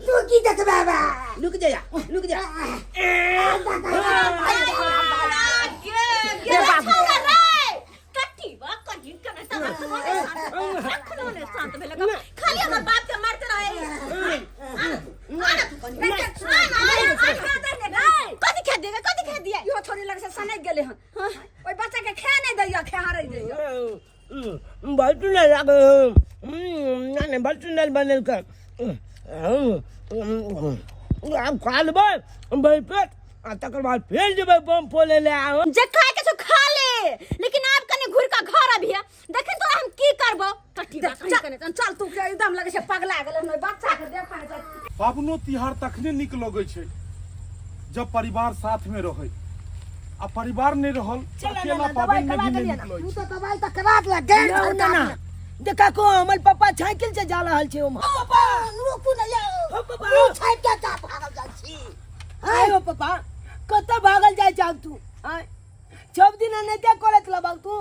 D: तू की देखबे बा?
B: लुक जा, लुक जा।
A: गे गे छौड़ा रे कट्टी बा, कहीं कने त रखनो ने शांत, रखनो ने शांत भेल, खाली हमर बाप के मारते रहे। आ ना तू कनी, आ ना, आ ना। कथी खा देगा, कथी खा दिया?
C: इहो छोरी लग से सनकि गेलै हन, ओहि बच्चा के खा नहि दैया, खेहारै दैया।
B: बड़ सुंदर लागे नानी, बड़ सुंदर बनेलकै। आब खा लेबै भरि पेट आ तकर बाद फेर जेबै बम फोड़ै लए। आ
A: जे खाए के छौ खा ले, लेकिन आब कने घुर के घर अभिया, देखिन तोरा हम की करबो कट्टी बा कहीं कने।
C: चल चल, तू के एकदम लगै छै पगला गेलै हन, ओहि बच्चा के देखै छै।
G: पाबनो तिहार तखने नीक लगै छै जब परिवार साथ में रहै आ परिवार नहीं रहल तऽ
B: चल
G: अकेला
B: ना,
G: पाबनि
B: दवाई
G: में
B: करा
G: भी नहीं
B: देलियै
G: नीक
B: ना।
G: लगै
D: तू
G: छै।
D: तऽ दवाई तऽ करा देला डेढ़
B: ना
D: घंटा
B: ना, देखा को हमर पापा साइकिल से जा रहल छै ओम्हर।
D: पापा रुकू ने यौ।
B: हो पापा।
D: मुँह छापि के का भागल जाइ छी?
B: आय हो पापा, कतऽ भागल जाइ छहक तू? आय सब दिन एनाहिते करैत रहबहक तू?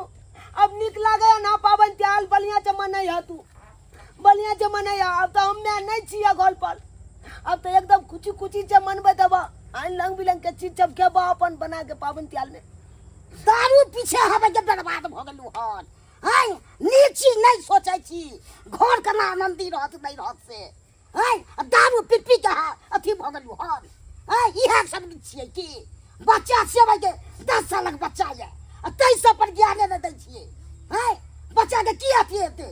B: अब नीक लागै ना पाबनि तिहार? बढ़िआँ से मनै ह तू, बढ़िआँ से मनै ह। अब तऽ हम्मे नहि छियै घर पर, अब तऽ एकदम खुशी खुशी से मनबैत हेबह। आइ रंग बिरंग के चीज सब खेबह अपन बना के पाबनि तिहार में।
D: दारू पीछे हवे के बर्बाद भऽ गेलू हन। है नीक चीज नहीं सोचै छी, घर केना आनंदी रहत नहीं रहत से। है आ दारू पी पी के अथी भऽ गेलू हन। है इएह सब छियै कि बच्चा सेबै के 10 सालक बच्चा यऽ आ ताहि सब पर ज्ञाने नहि दै छियै। है बच्चा के की अथी हेतै,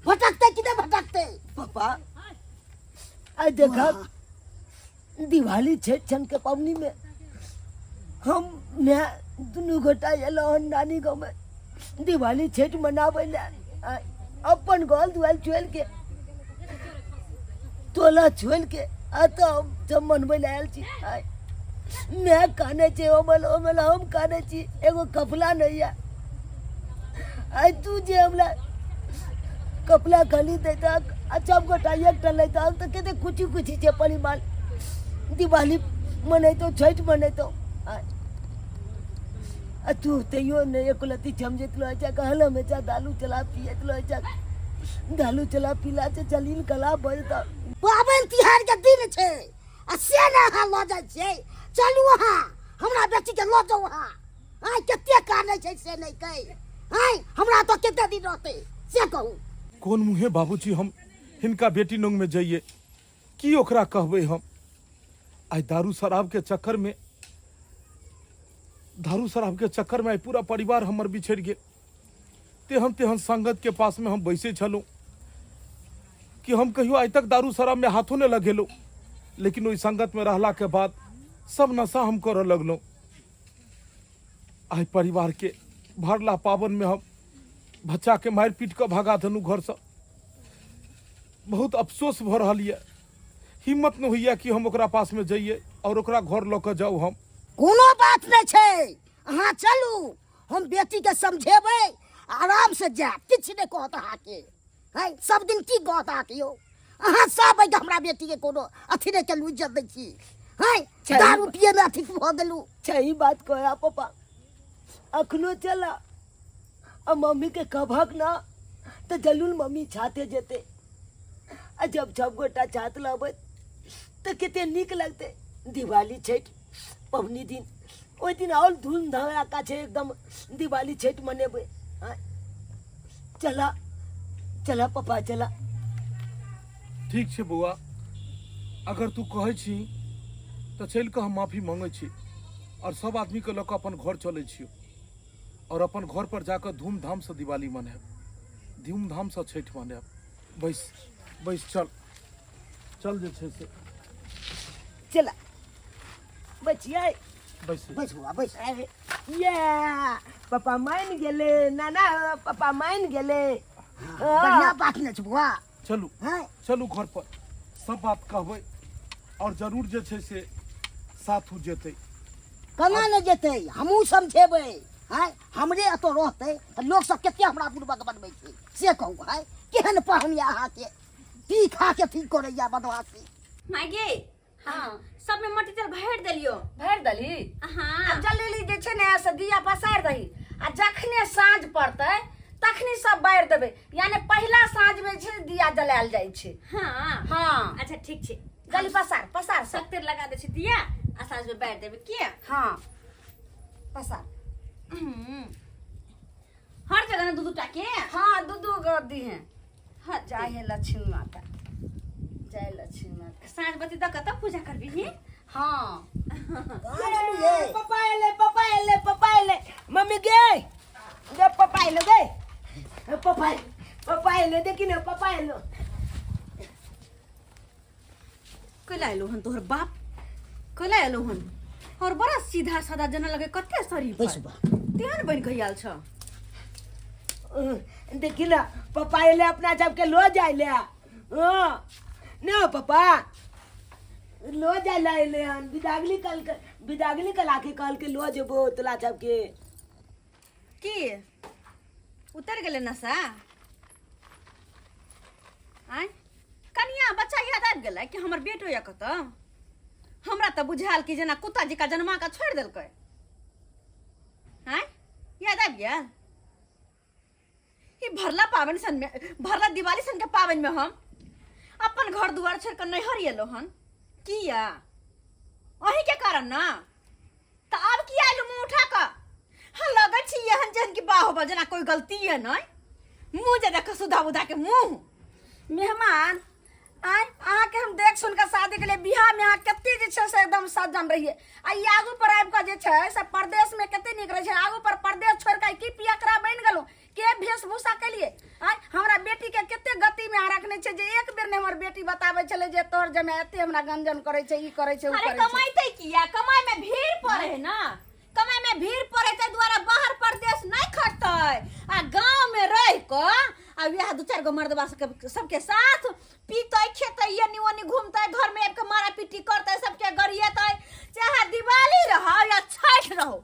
D: भटकतै कि नहि भटकतै?
B: पापा, आइ देखब। दिवाली छठि छन के पबनी में हम माय दुनू गोटा एलहुँ हन नानी गाँवमे दिवाली छठि मनाबै लए अपन घर दुआरि छोड़ि के टोला छोड़ि के एतऽ हम सब मनबै लए आयल छी। आइ माय कानै छै ओमल ओमल, हम कानै छी, एगो कपड़ा नहि यऽ। आइ तू जे हमरा कपड़ा खाली दैतक आ सब गोटा एकटा लैतक तऽ कते खुशी खुशी छै परिवार दिवाली मनैतौ छठि मनैतौ। आ तू तैयो नहि एको लत्ती समझैत रहै छै, कहल हमेशा दालू चला पियैत रहै छै, दालू चला पीला छै चलील कला बजता।
D: पाबनि तिहार के दिन छै आ से ने अहाँ लऽ जाइ छियै। चलू अहाँ हमरा बेटी के लऽ जाउ। अहाँ आइ कते कानै छै से नहि कहि, आइ हमरा तऽ कते दिन रहतै से कहू।
G: कोन मुँहे बाबूजी हम हिनका बेटी नंग में जाइए, की ओकरा कहबै हम? आइ दारू शराब के चक्कर में, दारू शराब के चक्कर में आइ पूरा परिवार हमर बिछड़ि गेल। तेहन तेहन संगत के पास में हम बैसे छलहुँ कि हम कहियो आइ तक दारू शराब में हाथों नहीं लगेलहुँ, लेकिन ओहि संगत में रहला के बाद सब नशा हम करऽ लगलहुँ। आइ परिवार के भरला पावन में हम बच्चा के मारि पीट कऽ भगा देलहुँ घरसँ। बहुत अफसोस भऽ रहल यऽ, हिम्मत नहि होइए कि हम ओकरा पास में जइए और ओकरा घर लऽ कऽ जाउ हम।
D: कोनो बात नहि छै, अहाँ चलू, हम बेटी के समझेबै, आराम से जायब, किछु नहि कहत अहाँके। है सब दिन की कहत अहाँके यौ? अहाँ सब एहि हमरा बेटी के कोनो अथी नहि केलहुँ, इज्जत दै छी। है दारू पिए में अथी भऽ गेलहुँ।
B: सही बात कहया पापा, अखनो चला आ मम्मी के कहबक ना तो जरूर मम्मी छाते जेते, आ जब सब गोटा छात लबै तो कते नीक लगते। दिवाली छठि पबनी दिन ओहि दिन और धूम धड़ाका छै, एकदम दिवाली छठि मनेबै। चला चला पापा चला।
G: ठीक छै बौआ, अगर तू कहै छी तऽ चलि कऽ हम माफी मांगै छी और सब आदमी के लऽ कऽ अपन घर चलै छियौ और अपन घर पर जाकऽ धूमधामसँ दिवाली मनायब, धूमधामसँ छठि मनायब। बैस बैस, चल चल जे छै से
B: चला बचिया,
G: बैस
D: बैस बौआ बैस।
B: अरे ये पापा मान गेले, नाना पापा मान गेले।
D: बढ़िया बात नहि छै बौआ।
G: चलू चलू घर पर सब बात कहबै और जरूर जे छै से साथ हो जेतै।
D: केना नहि जेतै, हमहूँ समझेबै। हैं हमरे एतऽ रहतै तऽ लोक सब कते हमरा बुड़बक बनबै छै से कहू। हैं केहन पाहुन यऽ अहाँके, पी खा के ठीक करैया बदमाशी।
A: माय गे,
C: हाँ।
A: सब में मट्टी तेल भरि देलियो।
C: भरि देली?
A: हाँ।
C: आब जलेली जे छै ने से दिया पसारि दही आ जखने साँझ पड़तै तखनी सब बारि देबै, यानी पहिला साँझ में जे छै दिया जलायल जाइ छै।
A: हाँ।
C: हाँ।
A: अच्छा ठीक छै,
C: जल्दी पसार पसार, सब
A: तेल लगा दै छी दिया आ साँझ में बारि देबै के।
C: हाँ पसार।
A: हर जगह ने दू दू टा के।
C: हाँ दू दू गो दी हैं।
A: हाँ,
C: जय हे लक्ष्मी माता, जय लक्ष्मी माता।
A: साँझ बत्ती दऽ कऽ तब पूजा करबी ही।
C: हाँ।
B: पापा एले, पापा एले, पापा एले, मम्मी गे गे पापा एलो गे, पापा पापा एलो, देखी ना पापा एलो।
A: कैला एलो हन तोहर बाप, कैला एलो हन? और बड़ा सीधा सादा जना लगे, कते शरीफ
D: बैस बा
A: तेहन बन के आयल छ।
B: देखी ना पापा एले, अपना सबके लो जाय ले। हाँ ना पापा लो जाय ले एले हन, बिदागली कल के, बिदागली कल आके कहल के लो जेबो तोला सबके।
A: की उतर गेलै नशा? आँय कनिया बच्चा याद आबि गेलै कि हमर बेटो यऽ कतऽ? हमरा तऽ बुझायल कि जेना कुत्ता जकाँ जन्मा कऽ छोड़ि देलकै। आँय याद आबि गेल? ई भरला पाबनि सन में, भरला दिवाली सन के पाबनि में हम अपन घर दुआर छोड़ि कऽ नैहर एलहुँ हन किया? अहीं के कारण ना। तऽ आब किया एलहुँ मुँह उठा कऽ? हाँ लगै छी एहन जेहन कि बाहोबा जेना कोई गलती है नहीं, मुँह जे देख सुधा उधा के मुँह।
C: मेहमान आय अहाँके हम देख सुन कऽ शादी के लिए बियाह में अहाँ कते जे छै से एकदम सज्जन रहिए, आ ई आगू पर आबि कऽ जे छै से परदेश में कते नीक रहै छै, आगू पर परदेश छोड़ि कऽ की पियकरा बनि गेलहुँ, के भेज वेशभूषा केलिए आँय हमरा बेटी के कते गति में अहाँ रखने छै जे एक बेर ने हमर बेटी बताबै छलै जे तोहर जमाय एते हमरा गंजन करै छै ई करै छै ओ
A: अरे
C: करै छै
A: कमाइते किया कमाई में भीड़ पड़े है ना कमाई में भीड़ पड़े ताहि दुआरे बाहर परदेश नहीं खटतै आ गांव में रह क आ वएह दू चारि गो मर्दबा सबके सबके साथ पीतै खेतै एनी ओनी घूमतै घर में आबि के मारा पीटी करतै सबके गरिएतै चाहे दिवाली रहो या छठ रहो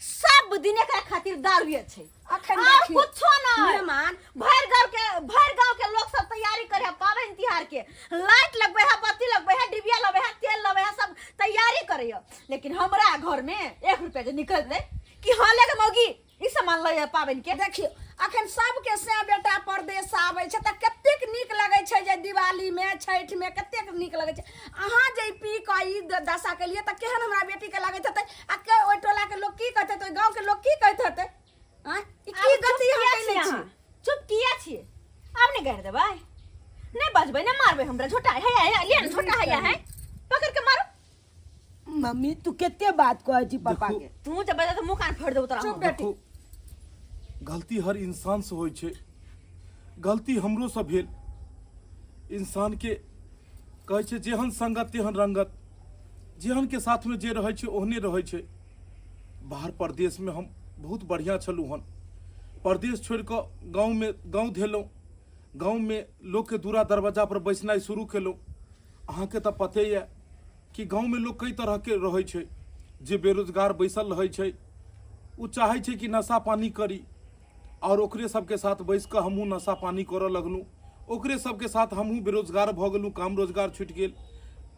A: सब दिन एकरा खातिर दारुए छै
C: अखन
A: और
C: देखियौ।
A: कुछो नहीं
C: मेहमान
A: भरि गांव के भरि गांव के लोग सब तैयारी करे है पाबनि तिहार के लाइट लगबै है बत्ती लगबै है डिबिया लगबै है तेल लगबै है सब तैयारी करे है लेकिन हमरा घर में एक रुपया जे निकलतै कि हाँ ले के मौगी ई सामान लय पाबनि के
C: देखियौ अखन सबके से बेटा परदेश से आबै छै तऽ कतेक नीक लगै छै जे दिवालीमे छठिमे कतेक नीक लगै छै अहाँ जे ई पी कऽ ई दशा केलियै तऽ केहन हमरा बेटीके लगैत हेतै आ के ओहि टोलाके लोक की कहैत हेतै ओहि गाँवके लोक की कहैत हेतै आँय ई की
A: आब चुप
C: गति अहाँ
A: किया
C: केने
A: छियै
C: छी
A: अहाँ? चुप किया छियै आब नहि गारि देबै नहि बजबै नहि मारबै हमरा झोटा है है लिअ ने झोटा है है पकड़ के मारू
B: मम्मी तू कते बात कहै छी पापा
G: देखू।
B: के
A: तू जब बजा तऽ मुँह कान फोड़ि देबौ तोरा
C: चुप
A: हम।
C: बेटी
G: देखू गलती हर इंसान से होइ छै गलती हमरो से भेल इंसान के कहै छै जेहन संगत तेहन रंगत जेहन के साथ में जे रहै छै ओहने रहै छै बाहर परदेशमे हम बहुत बढ़िआँ छलहुँ हन परदेश छोड़ि कऽ गाँवमे गाँव धेलहुँ गाँवमे लोकके दूरा दरवाजा पर बैसनाइ शुरू केलहुँ अहाँके तऽ पते यऽ कि गाँवमे लोक कई तरहके रहै छै जे बेरोजगार बैसल रहै छै ओ चाहै छै कि नशा पानी करी आओर ओकरे सबके साथ बैस कऽ हमहूँ नशा पानी करऽ लगलहुँ ओकरे सबके साथ हमहूँ बेरोजगार भऽ गेलहुँ काम रोजगार छुटि गेल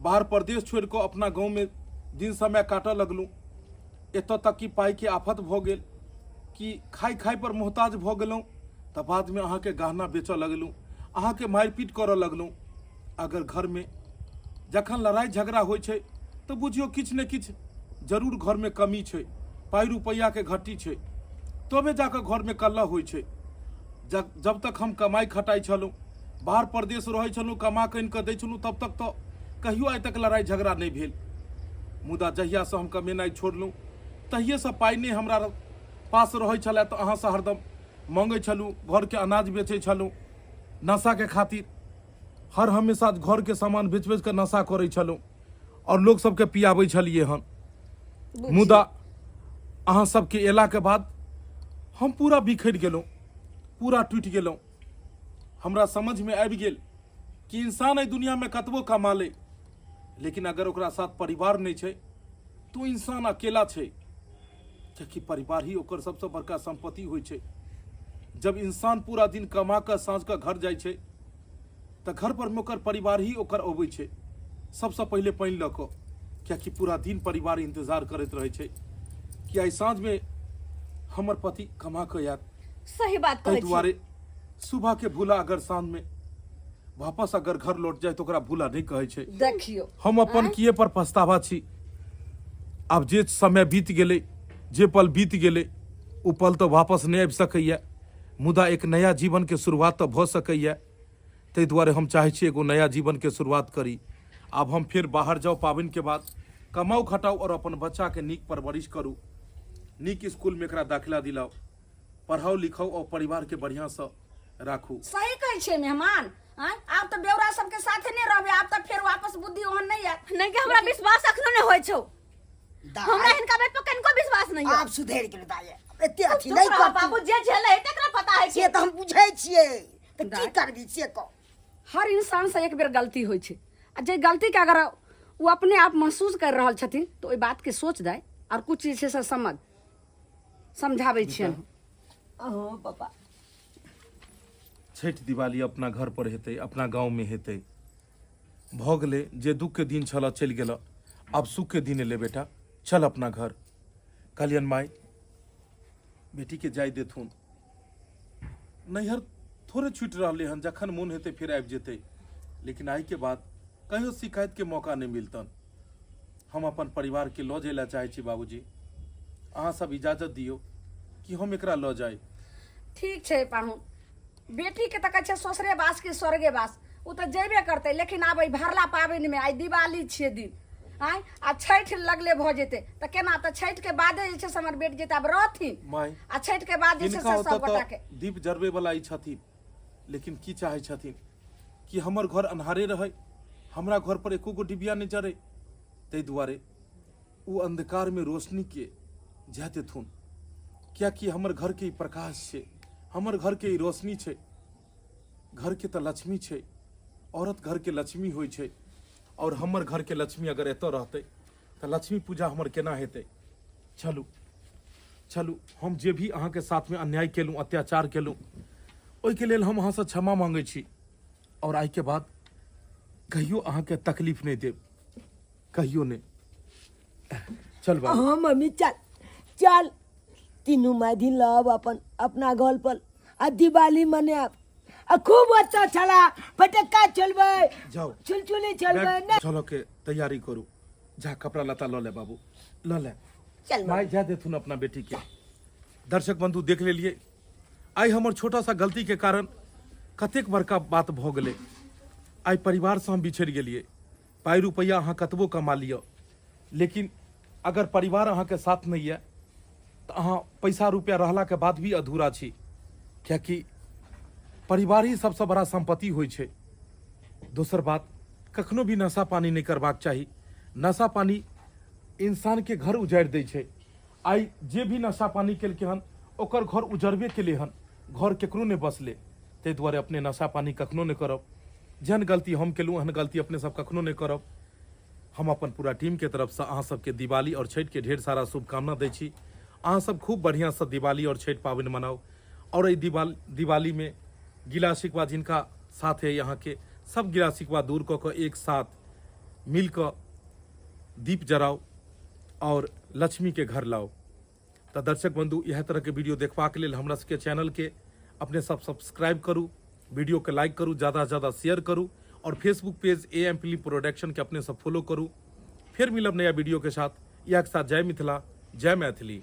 G: बाहर परदेश छोड़ि कऽ अपना गाँवमे दिन समय काटऽ लगलहुँ एतऽ तक कि पाइके आफत भऽ गेल कि खाइ खाइ पर मोहताज भऽ गेलहुँ तऽ बादमे अहाँके गहना बेचऽ लगलहुँ अहाँके मारि पीट करऽ लगलहुँ अगर घरमे जखन लड़ाइ झगड़ा होइ छै तऽ बुझियौ किछु ने किछु जरूर घरमे कमी छै पाइ रुपैआके घटी छै तबे जाकऽ घरमे कलह होइ छै जब जब तक हम कमाइ खटाइ छलहुँ बाहर परदेश रहै छलहुँ कमा कऽ आनि कऽ दै छलहुँ तब तक तऽ कहियो आइ तक लड़ाइ झगड़ा नहि भेल मुदा जहियासँ हम कमेनाइ छोड़लहुँ तहिएसँ पाइ नहि हमरा पास रहै छलए तऽ अहाँसँ हरदम मङ्गै छलहुँ घरके अनाज बेचै छलहुँ नशाके खातिर हर हमेशा घरके सामान बेच बेच कऽ नशा करै छलहुँ आओर लोक सबके पियाबै छलियै हन मुदा अहाँ सबके अयलाके बाद हम पूरा बिखरि गेलहुँ पूरा टूटि गेलहुँ हमरा समझमे आबि गेल कि इंसान एहि दुनियामे कतबो कमा ले लेकिन अगर ओकरा साथ परिवार नहि छै तऽ ओ इंसान अकेला छै कियाकि परिवार ही ओकर सबसँ बड़का सम्पत्ति होइ छै जब इंसान पूरा दिन कमा कऽ साँझ कऽ घर जाइ छै तऽ घर पर मे ओकर परिवार ही ओकर अबै छै सबसँ पहिले पानि लऽ कऽ कियाकि पूरा दिन परिवार इंतजार करैत रहै छै कि आइ साँझमे हमर पति कमा कऽ आयत
A: सही बात
G: ताहि
A: कहै छी
G: दुआरे सुबह के भूला अगर साँझ में वापस अगर घर लौट जाए तो ओकरा भूला नहीं कहै छै
C: देखियौ
G: हम अपन किए पर पछतावा छी आब जे समय बीत गेलै जे पल बीत गेलै ओ पल तऽ वापस नहि आबि सकैए मुदा एक नया जीवनके शुरुआत तऽ भऽ सकैए ताहि दुआरे हम चाहै छी एगो नया जीवनके शुरुआत करी आब हम फेर बाहर जाउ पाबनिके बाद कमाउ खटाउ आओर अपन बच्चाके नीक परवरिश करू नीक स्कूलमे एकरा दाखिला दिलाउ पढ़ाउ लिखाउ आओर परिवारके बढ़िआँसँ राखू
C: सही कहै छियै मेहमान आँय आब तऽ बेवरा सबके साथे नहि रहबै आब तऽ फेर वापस बुद्धि ओहन नहि आयत
A: नहि कि हमरा विश्वास अखनो नहि होइ छौ हमरा
D: दाइ
A: हिनका बात पर कनिको विश्वास नहि
D: आब सुधरि गेल दाइ एते अथी
A: चुप
D: नहि
A: रह
D: कर
A: बाबू जे झेले है तकरा पता है
D: से तऽ हम बुझै छियै तऽ की
C: दाइ।
D: करबी से कह
C: हर इंसानसँ एक बेर गलती होइ छै आ जे गलतीके अगर ओ अपने आप महसूस कर रहल छथिन तऽ ओहि बातके सोच दाइ आओर कुछ जे छै से समझ समझाबै छियनि हम।
B: अहो पापा
G: छठि दिवाली अपना घर पर हेतै अपना गाँवमे हेतै भऽ गेलै जे दुखके दिन छलऽ चलि गेलऽ आब सुखके दिन एलै बेटा चल अपना घर कहलियनि माय बेटीके जाय देथुन नैहर थोड़े छुटि रहलै हन जखन मोन हेतै फेर आबि जेतै लेकिन आइके बाद कहियो शिकायतके मौका नहि मिलतनि हम अपन परिवारके लऽ जाय लए चाहै छी बाबूजी अहाँ सब इजाजत दियौ कि हम एकरा लऽ जाइ
C: ठीक छै पाहुन बेटीके तऽ कहै छै ससुरे बास कि स्वर्गे बास ओ तऽ जेबे करतै लेकिन आब एहि भरला पाबनिमे आइ दिवाली छियै दिन आँय आ छठि लगले भऽ जेतै तऽ केना तऽ छठिके बादे जे छै से हमर बेटी जेतै आब रहथिन
G: माय
C: आ छठिके बाद जे छै
G: हिनका
C: से
G: ओतऽ
C: सब गोटाके
G: तऽ दीप जरबै वाला ई छथिन लेकिन की चाहै छथिन कि हमर घर अन्हारे रहै हमरा घर पर एको गो डिबिया नहि जरै ताहि दुआरे ओ अन्धकारमे रोशनीके जाय देथुन कियाकि हमर घरके ई प्रकाश छै हमर घरके ई रोशनी छै घरके तऽ लक्ष्मी छै औरत घरके लक्ष्मी होइ छै आओर हमर घरके लक्ष्मी अगर एतऽ रहतै तऽ लक्ष्मी पूजा हमर केना हेतै चलू चलू हम जे भी अहाँके साथमे अन्याय केलहुँ अत्याचार केलहुँ ओहिके लेल हम अहाँसँ क्षमा माँगै छी आओर आइके बाद कहियो अहाँके तकलीफ नहि देब कहियो नहि चल बाबू
B: हाँ मम्मी चल चल तीनू मायधिन लब अपन अपना घर पर आ दिवाली मनायब आ खूब अच्छा छला फटक्का चलबै
G: जाओ
B: चुलचुली चलबै ने
G: चलो के तैयारी करू जा कपड़ा लत्ता लऽ ले बाबू लऽ ले
D: चल
G: माय जा देथुन अपना बेटी के दर्शक बंधु देख लेलिए आइ हमर छोटा सा गलती के कारण कतेक बड़का बात भऽ गेलै आइ परिवारसँ हम बिछड़ि गेलियै पाइ रुपैआ अहाँ कतबो कमा लिअ लेकिन अगर परिवार अहाँके साथ नहि यऽ तऽ अहाँ पैसा रुपैआ रहलाके बाद भी अधूरा छी कियाकि परिवार ही सबसँ बड़ा सम्पत्ति होइ छै दोसर बात कखनो भी नशा पानी नहि करबाक चाही नशा पानी इंसानके घर उजाड़ि दै छै आइ जे भी नशा पानी केलकै हन ओकर घर उजरबे केलै हन घर केकरो नहि बसलै ताहि दुआरे अपने नशा पानी कखनो नहि करब जेहन गलती हम केलहुँ एहन गलती अपने सब कखनो नहि करब हम अपन पूरा टीमके तरफसँ अहाँ सबके दिवाली आओर छठिके ढेर सारा शुभकामना दै छी अहाँ सब खूब बढ़िआँसँ दिवाली आओर छठि पाबनि मनाउ आओर एहि दिवाल दिवालीमे गिला शिकवा जिनका साथ अइ अहाँके सब गिला शिकवा दूर कऽ कऽ एक साथ मिल कऽ दीप जराउ आओर लक्ष्मीके घर लाउ तऽ दर्शक बंधु इएह तरहके वीडियो देखबाक लेल हमरा सबके चैनलके अपने सब सब्सक्राइब करू वीडियोके लाइक करू ज़्यादा ज़्यादा शेयर करू और Facebook page A M film production के अपने सब फॉलो करू फिर मिलब नया वीडियो के साथ इएह के साथ जय मिथिला जय मैथिली।